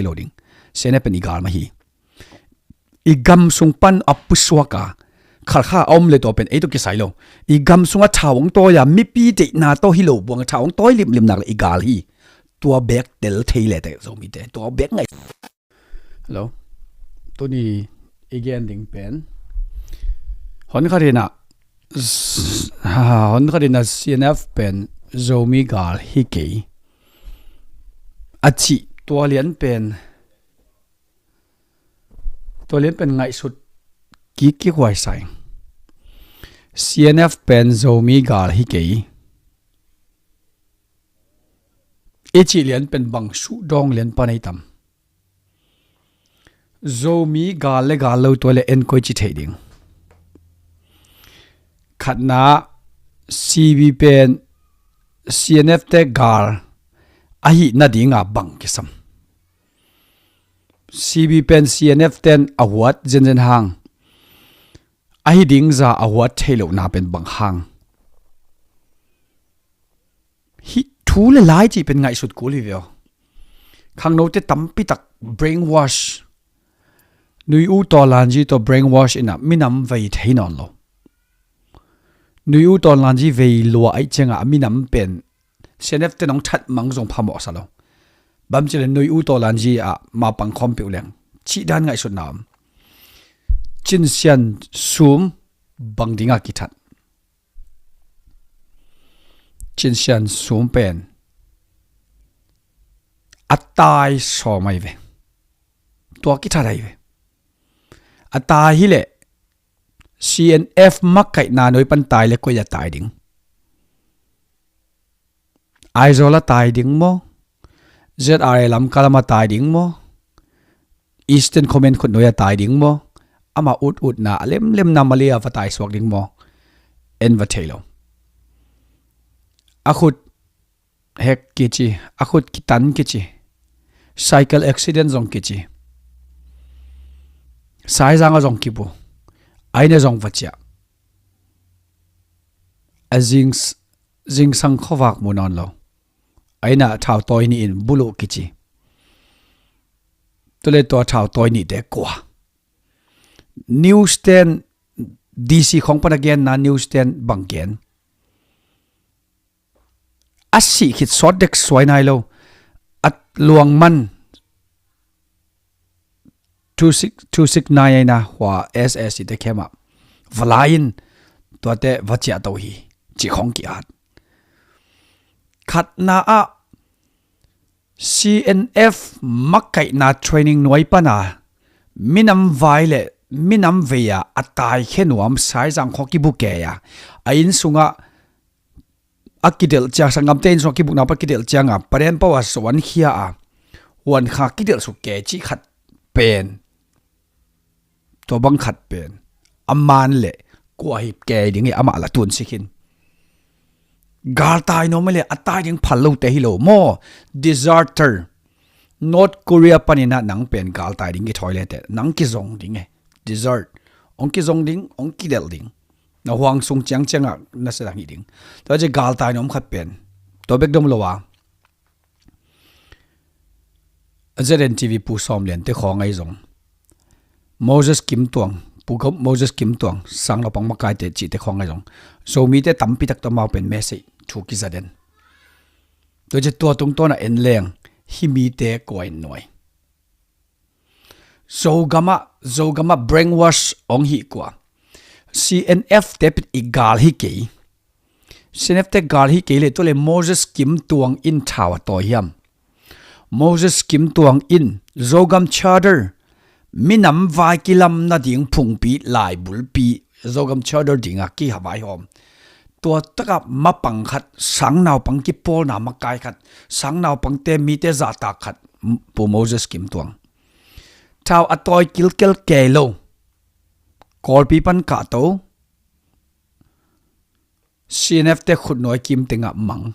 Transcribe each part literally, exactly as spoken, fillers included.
lo ding. CNF pen i gal mah hi. I gam sung pan a pusuak a khalkha a om le tua pen ei tawh kisai lo. I gam sung a thau hong tawi a mipi deihna tawh hi lo buang a thau hong tawi limlim nak le i gal hi. Tua bek tel thei le te Zomite tua bek ngai. Hello. Tuni i gen ding pen hon khat in a, hon khat in a CNF pen Zomi gal hi kei a cih tua lian pen, tua lian pen ngaihsut kik kik huai sa ing. CNF pen Zomi gal hi kei i cih lian pen bang suhdawng lian pan ei tam? Zomi gal le gal lo tua le en koi ci thei ding. Khatna, CB pen CNF te gal ahi nadinga bang kisam? CB pen CNF ten a huat zenzen hang ahi ding za a huat thei lohna pen bang hang? Hih thu le lai cih pen ngaihsut kul hi ve aw. Khangnote tampi tak brainwash, Nui U Tawlanji tawh brainwash in a minam vei thei nawn lo. Nui U Tawlanji vei lua aih cianga a minam pen CNF te nong that mang zong phamawh sa lo. Bam cile Nui U Tawlanji a ma pang khawm piuh leng cih dan ngaihsutna om. Cin Sian Sum bang dinga kithat? Cin Sian Sum pen a tai sawm ahi ve. Tua kithat ahi ve. A tai hileh CNF makaihna nuai pan tai le koi a tai ding? Aizawl a tai ding maw? ZRA Lamka lam a tai ding maw? Eastern Command khut nuai a tai ding maw? Ama ut utna a lemlemna Malay a va tai suak ding maw? En va thei lo. A khut hek kici, a khut kitan kici, cycle accident zong kici, Saizang a zong kibu, a inn a zong va ciah. A zing, zingsang khuavak mu nawn lo. A inn a thautawi nih in buluh kici. Tule tua thautawi nihte kua? News ten, DC khawng pan a genna news ten bang gen? A sih khit sawt dek suai nai lo. A luang man two six, two six nine aina hua SAC te khema va lai in tuate va ciah to hi, cih khawng ki-at. Khatna ah CNF makaihna training nuai pana minam vai le minam vei a a taikhia nuam Saizang khaw kibu kei a, a inn sungah a kidelh ciang, sanggamte inn sungah kibukna pa kidelh cianga paden pau a suan khia a huan kha kidelh suk kei cih khat pen, tua bang khat pen a man le kua hi kei ding hi, amah la tun sik hin. Galtai nuam le a tai ding phal lote hi lo maw? Deserter. North Korea paninah nang pen galtai ding kithawi le te nang kizong ding e. Desert. Ong kizong ding, ong kidelh ding. Na huang sung ciangciangah na sedang hi ding. Tua ci galtai nuam khat pen tua bek dom lo a, ZNTV Pu Sawm Lian te khawng ahi zong, Moses Kim Tuang, Pu Moses Kim Tuang, sang lo pang makai te cih te khawng ahi zong, Zomite tampi tak tawh amau pen message thu kiza den. Tua ci tua tungtawn a en leng hih mite kua in nuai? Zogamah, Zogamah brainwash ong hih kua? CNF te pit i gal hi kei. CNF te gal hi kei le tua le Moses Kim Tuang in thau a tawi hiam? Moses Kim Tuang in Zogam Charter, minam vai kilam nading phungpi, laibulpi, Zogam Charter dinga kiha vaihawm. Tua taka mapang khat, sang naupang kipawlna makai khat, sang naupangte mite zahtak khat, Pu Moses Kim Tuang. Thau a tawi kilkel kei lo. Kawlpi pan kahto. CNF te khutnuai kim tengah mang.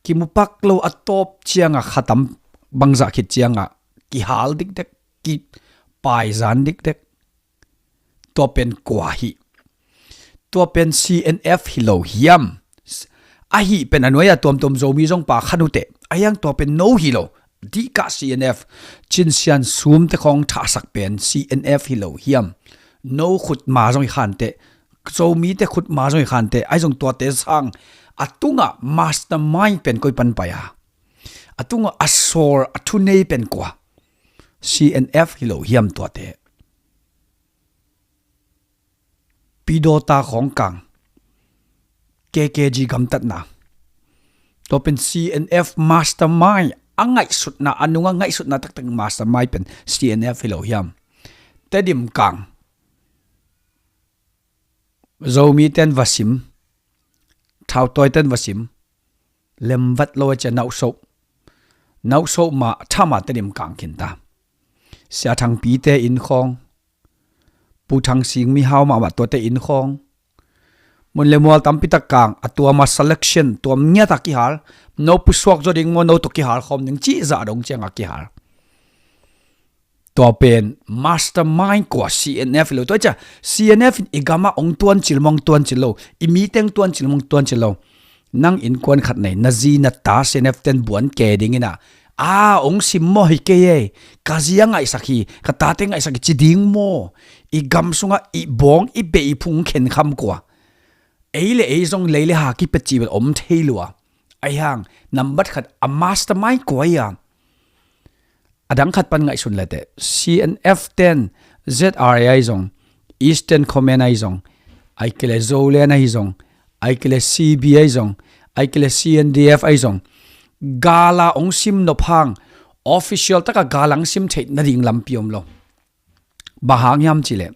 Kimupak lo a tawp ciangah khatam bangzah khit ciangah kihal dikdek, kipaizan dikdek. Tua pen kua hi? Tua pen CNF hi lo hiam? Ahi pen a nuai-a tuamtuam Zomi zong pa khan uh teh. A hiang tua pen no hi lo. dihkah C N F, Cin Sian Sum te khawng thahsak pen C N F hi lo hiam? No khutma zong hi khanteh, Zomite khutma zong hi khanteh, ahi zong tuate sang a tungah mastermind pen koi pan pai a, a tungah a sawl a thunei pen kua? C N F hi lo hiam tuate? Pidawta khawng kang, K K G gamtatna, tua pen C N F mastermind a ngaihsutna, a nunga ngaihsutna taktak mastermind pen C N F hi lo hiam? Tedim kang, Zomi ten va sim, thautawi ten va sim, lemvat lo a cia nauhsoh, nauhsoh mah thama Tedim kang khinta. Sia Thangpi te inn khawng, Pu Thang Sing mihau mahmah tuate inn khawng, mun le mual tampi tak kang, a tuama selection tuam ngiat a kihal, no pusuak zaw ding maw, no tawh kihal khawm ding cih zah dong ciang a kihal. Tua pen mastermind kua? C N F hi lo. Tua cia C N F in i gamah ong tuancil mong tuancil lo, i miteng tuancil mong tuancil lo. Nang innkuan khat nei, na zi na ta C N F ten buan ke dingin a, a ong sim maw hi kei ei, ka zi a ngaihsak hi, ka tate ngaihsak hi ci ding maw? I gam sungah i bawng i beh i phung khenkham kua? Ei le ei zong lei le ha kipia cih bel om thei lua. Ahi hang nambat khat a mastermind kua hi a? A dang khat pan ngaihsun leteh, C N F ten Z R A ahi zong, Eastern Command ahi zong, ahi kei le Zoland ahi zong, ahi kei le C B ahi zong, ahi kei le C N D F ahi zong, gala ong sim nop hang, official taka gala ong sim theih nading lampi om lo. Bang hang hiam cih leh,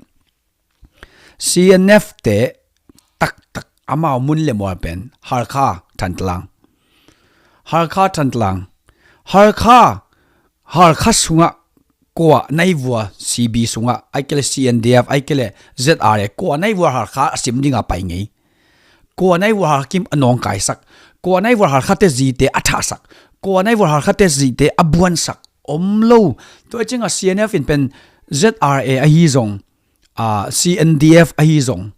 C N F te taktak amau mun le mual pen Hakha, Thantlang. Hakha, Thantlang. Hakha, Hakha sungah kua nai vua, C B sungah, ahi kei le C N D F, ahi kei le Z R A, kua nai vua Hakha a sim dinga pai ngei? Kua nai vua Hakha kim a nawngkaisak? Kua nai vua Hakha te zite a thahsak? Kua nai vua Hakha te zite a buansak? Om lo. Tua ciangah C N F in pen Z R A ahi zong, a, C N D F ahi zong,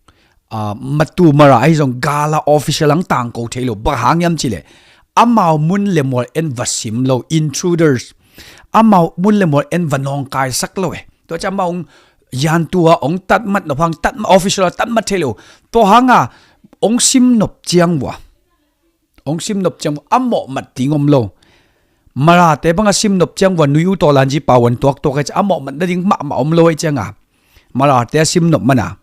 a, matu mara ahi zong, gala official ang tangko thei lo. Bang hang hiam cih leh, amau mun le mual en va sim lo, intruders. Amau mun le mual en va nawngkaisak lo e. Tua ciang amau ong yantua ong tatmat nop hang, tatmat official a tatmat thei lo. Tua hanga ong sim nop ciang vua, ong sim nop ciang vua a mawhmat ding om lo. Marate banga sim nop ciang vua Nui U Tawlanji pauan tuaktuak e, a mawhmat nading mahmah om lo e cianga, marate a sim nop mana,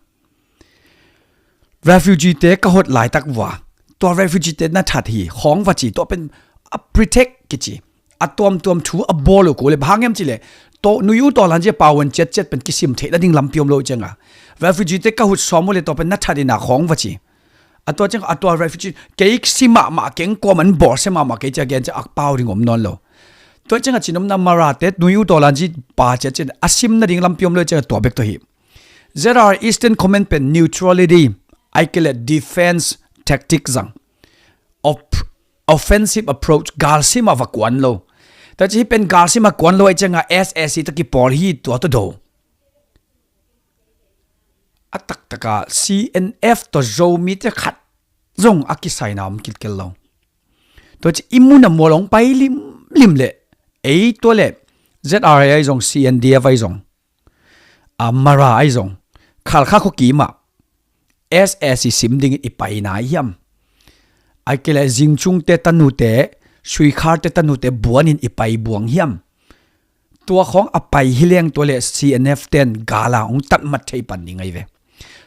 refugee te ka hot laitak vua, tua refugee te na that hi khawng va ci, tua pen a protect kici, a tuamtuam thu a bawl uh ko le, bang hang hiam cih leh, tua Nui U Tawlanji a pauan ciatciat pen kisim theih nading lampi om lo cianga, refugee te ka hut sawm uh le tua pen na that ina khawng va ci. A tua ciang a tua refugee, kei si mahmah keng, kuaman bawlsia mahmah kei cia gen cia a pau ding om nawn lo. Tua ciang a cinomna marate Nui U Tawlanji pa cia cin a sim nading lampi om lo ciang a tua bek tua hi. Z R Eastern Command pen neutrality, ahi kei le defense tactic zang. Op-, offensive approach, galsim a va kuan lo. Tua ci hi pen galsim a kuan lo ahi cianga S A C tawh kipawl hi, tua tawh do. A taktaka C N F tawh Zomite khat zong a kisaina om kilkel lo. Tua ci i muna mual ong pai limlim leh, ei tua leh Z R A ahi zong, C N D F ahi zong, a, mara ahi zong, Khalkha khua kimah S A C sim dingin i pai nai hiam? Ahi kei le Zingchungte tanute, Suikharte tanute buanin i pai buang hiam? Tua khawng a pai hi leng tua le C N F ten gala hong tatmat thei pan ding ahi ve.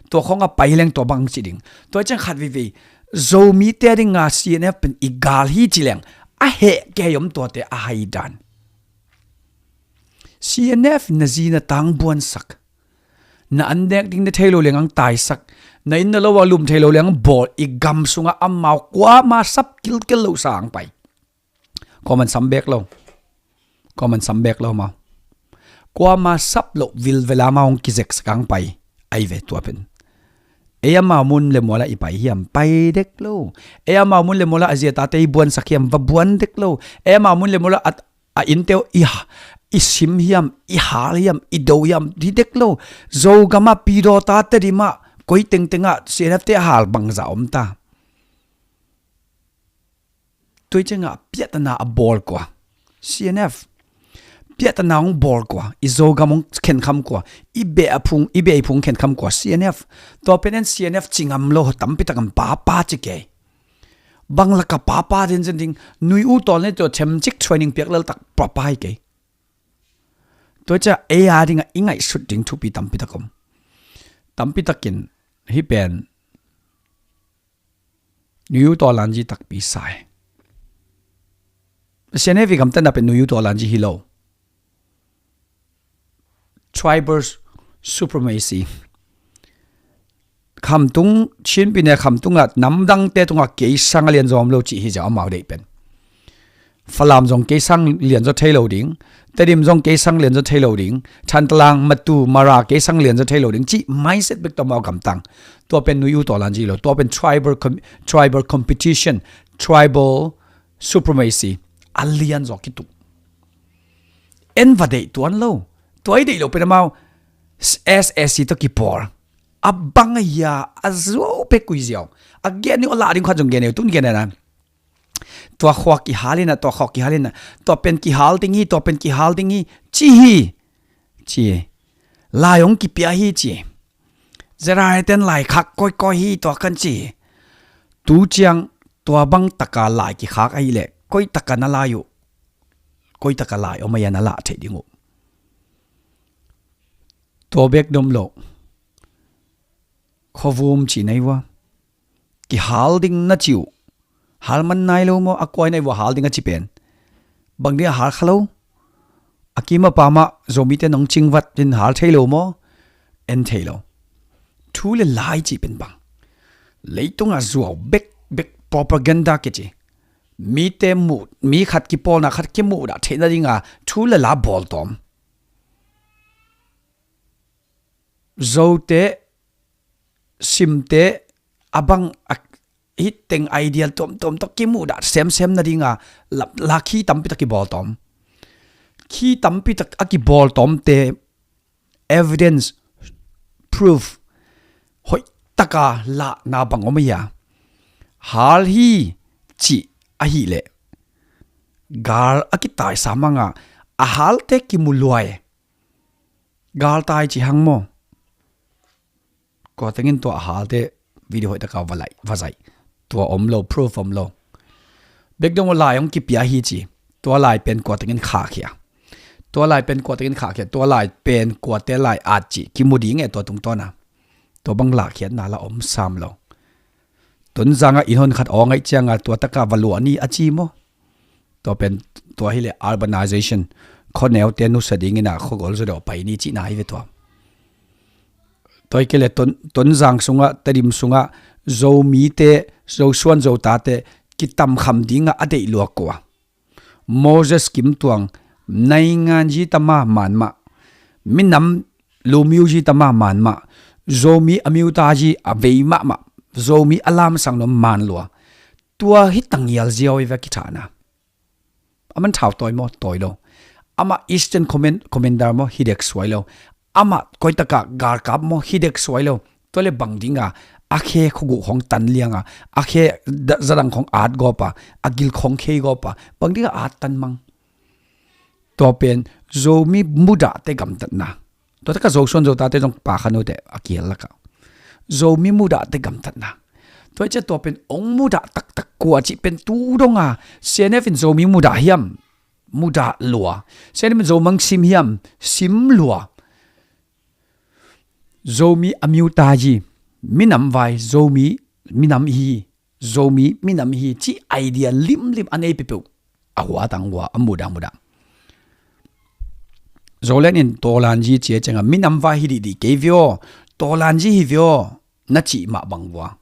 Tua khawng a pai hi leng tua bang ci ding. Tua ciang khat veivei Zomite dinga C N F pen i gal hi ci leng a heh kei om tuate a hai dan. C N F na zi na tang buansak, na an nek ding na thei lo leng ang taisak, na inn na lo a lum thei lo leng ang bawl, i gam sungah amau kuama sap kilkel lo sa ang pai. Kuaman sam bek lo. Kuaman sam bek lo mau. Kuama sap lo vilvela mau hong kizeksak ang pai. Ahi ve tua pen. Ei amau mun le muala i pai hiam? Pai dek lo. Ei amau mun le muala a zi a tate i buansak hiam? Va buan dek lo. Ei amau mun le muala a, a innte uh i, i sim hiam, i hal hiam, i do hiam? Hi dek lo. Zogama, Pidawta, Tedima, koi tengtenga C N F te a hal bangza om ta? Tua ciangah piahtana a bawl kua? C N F. Diahtana hong bawl kua, i Zogam hong khenkham kua, i beh a phung, i beh i phung khenkham kua, C N F. Tua pen en C N F ci ngam lo, tampi tak an papa ci kei. Bang laka papa den zen ding, nui u tawl ne tua themcik training piak lel tak papa hi kei. Tua cia ei a dingah i ngaihsut ding thupi tampi tak om. Tampi takin hih pen nui u tawl lanzi takpi sai. C N F i gamtatna pen nui u tawl lanzi hi lo. Tribal supremacy. Khamtung, Chin pi ne khamtung ah namdangte tungah kei sang a lian zawm lo cih hi ziau amau deih pen. Falam zong kei sang lian zaw thei lo ding, Tedim zong kei sang lian zaw thei lo ding, Thantlang, Matu, Mara kei sang lian zaw thei lo ding cih mindset bek tawh amau gamtang. Tua pen nui u tawl lanzi lo, tua pen tribal com-, tribal competition, tribal supremacy a lian zaw kituk. En va deih tuan lo. Tua i deih lo pen amau S A C tawh kipawl. A bang a hia a zuau pek ui ziau. A gen ding a lah ding khat zong gen eu tun gen na. Tua khua kihal in a, tua khua kihal in a. Tua pen kihal ding hi, tua pen kihal ding hi. Ci hi. Ci. Lai hong kipia hi ci. Zeraiten lai khak koikoi hi tua kan ci. Tu ciang tua bang taka lai kikhak ahih leh koi taka na lai uh. Koi taka lai om a hia na lah theih ding uh. Tua bek dom lo. Khuavum ci nei ua. Kihal ding na ci uh. Hal man nai lo maw, a kuai na i vua hal ding a ci pen. Bang ding a hal kha lo. A kim a pam ah Zomite nong cingvat in hal thei lo maw. En thei lo. Thu le la i cih pen bang. Leitung a zuau bek bek propaganda kici. Mite muh, mi khat kipawlna khat kimuhdah theih nading a thu le la bawl tawm. Zote, Simte, a bang a, hih teng idea tuamtuam tawh kimuhdah semsem nading a la, la khi tampi tak kibawl tawm. Khi tampi tak a kibawl tawmte evidence, proof hoih taka lahna bang om a hia? Hal hi cih ahih leh gal a kitaisa mang a, a halte kimu luai. Galtai ci hang maw? Kua tengin tua a halte video hoih taka va laih, va zaih. Tua om lo, proof om lo. Bek dong lai hong kipia hi ci. Tua lai pen kua tengin khahkhia. Tua lai pen kua tengin khahkhia. Tua lai pen kuate lai at ci. Kimu ding e tua tungtawna. Tua bang lahkhiatna la om sam lo. Tonzang ah inn hon khat aw ngaih cianga tua taka va luah ni a ci maw? Tua pen, tua hileh urbanization, khuaneute nusia dingin a khuagol zaw deuh pai ni cihna hi ve tua. Tua hi kei leh Ton, Tonzang sungah, Tedim sungah, Zomite, Zosuan Zotate, kitamkham dingah a deih luak kua. Moses Kim Tuang, naingan zi tama man mah, minam lumiu zi tama man mah, Zomi a miuta zi a vei mahmah, Zomi a lamsang lo man lua. Tua hi tangial ziau i ve kithahna. A man thau tawi maw? Tawi lo. Amah Eastern Command, Commander maw? Hi dek suai lo. Amah koitakah galkap maw? Hi dek suai lo. Tua le bang dinga a khe khuaguh khong tan lianga a khe da-, zadang khong at gawpa, a gil khong khei gawpa, bang dinga at tan mang? Tua pen Zomi mudahte gamtatna. Tua taka Zosuan Zotate zong pa khan ute a kial laka. Zomi mudahte gamtatna. Tua i cia tua pen ong mudah taktak kua cih pen tu donga C N F in Zomi mudah hiam? Mudah lua. C N F in Zomang sim hiam? Sim lua. Zomi a miuta hi, minam vai, Zomi minam hi, Zomi minam hi, ci idea limlim a nei peuhpeuh. A hua tang hua, a mudah mudah. Zoland in Tawlanzi cia cianga, minam vai hi dihdih kei vio, Tawlanzi hi vio, na cih mah bang vua.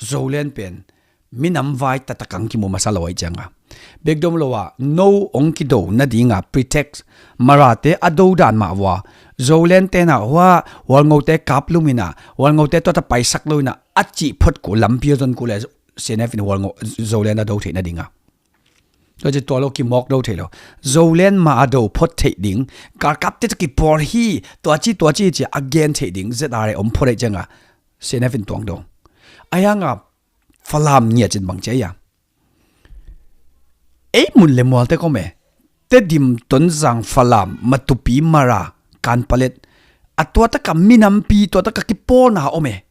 Zoland pen minam vai taktak ang kimu masa lo ahi cianga. Bekdom lo a, no ong kido nadinga pretext, Marate a do dan mah vua. Zoland tena hua, Hualngote kap lumina, Hualngote tuata paisak loina, a cih phot ku lampi a zon ku le C N F in Hualngo, Zoland a do theih nadinga. Tua ci tua lo kimawk do thei lo. Zoland mah a do phot theih ding. Galkapte tawh kipawl hi, tua ci, tua ci, ci a gen theih ding. Z R A om phot ahi cianga C N F in tuang do. A hianga Falam ngiat cin bang cia ia. Ei mun le mualte kom e. Tedim, Tonzang, Falam, Matupi, Mara, Kanpalet, a tua taka minampi, tua taka kipawlna om e.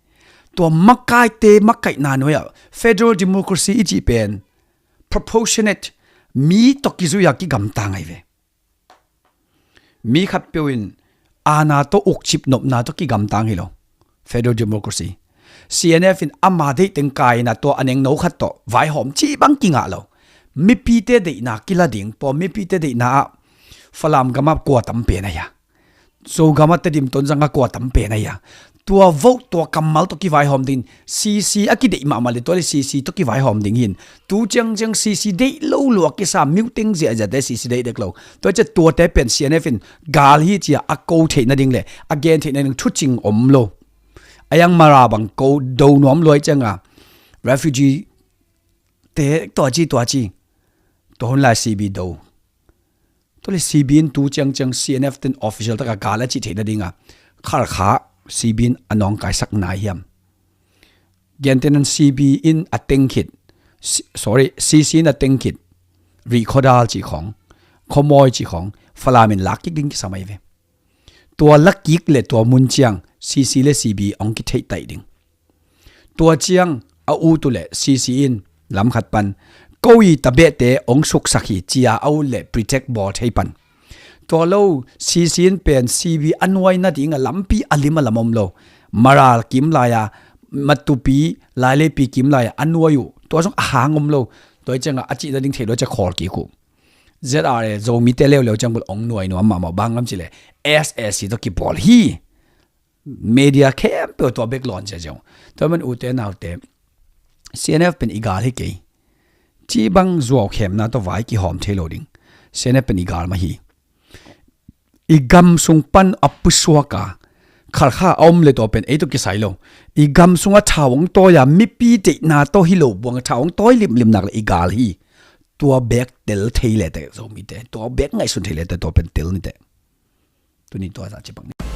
Tua makaite makaihna nuai-ah federal democracy i cih pen proportionate, mi tawh kizui-a kigamta ngei ve. Mi khatpeuh in aana tawh ukcip nopna tawh kigamta ngei lo. Federal democracy. C N F in ama deih teng kai-in a tua a nengno khat tawh vaihawm cih bang kingah lo. Mipite deihna kila ding, tua mipite deihna ah Falam gamah kua tam pen a hia, Zogam ah Tedim Tonzang ah kua tam pen a hia, tua vote, tua kammal tawh kivaihawm dingin C C a kideih mahmah le, tua le C C tawh kivaihawm ding hi in. Tu ciangciang C C deih lo lua kisa, miuteng ziahziahte C C deih dek lo. Tua ciah tuate pen C N F in gal hi ci-a a ko theih nading le a gen theih nading thucing om lo. A yang Mara bang ko do nuam luai cianga refugee te tua ci tua ci, tua hun lai C B do. Tua le C B in tu ciangciang C N F ten official taka gal a cih theih nadinga Kharkha C B in a nawngkaisak nai hiam? Gentehna-in C B in a teng khit, si-, sorry, C C in a teng khit, Rihkhawdal cih khawng, Khawmawi cih khawng Falam in lak kik ding kisam ahi ve. Tua lak kik le tua mun ciang C C le C B hong kitheihtaih ding. Tua ciang a ut uh leh C C in lamkhat pan ko i tabehte hong suksak hi ci-a a ut leh protect bawl thei pan. Tua lo C C in pen C B a nuai nadinga lampi a lim a lam om lo. Mara kim lai-a, Matupi, Laileipi kim lai-a a nuai uh, tua zong a hang om lo. Tua hi cianga a cih nading thei lo ciah khawl kik uh. Z R A Zomite leuleu ciang bel hong nuai nuam mahmah, bang lam cih leh S A C tawh kibawl hi. Media khempeuh tua bek lawn ciaciau. Tua man ute naute, C N F pen i gal hi kei. Cih bang zuau khemna tawh vai kihawm thei lo ding. C N F pen i gal mah hi. I gam sung pan a pusuak a Kharkha a om le tua pen ei tawh kisai lo. I gam sung a thau hong tawi a mipi deihna tawh hi lo buang a thau hong tawi limlim nak le i gal hi. Tua bek tel thei le te Zomite, tua bek ngaihsun thei le te, tua pen tel ni te. Tuni tua zah ci pak ni.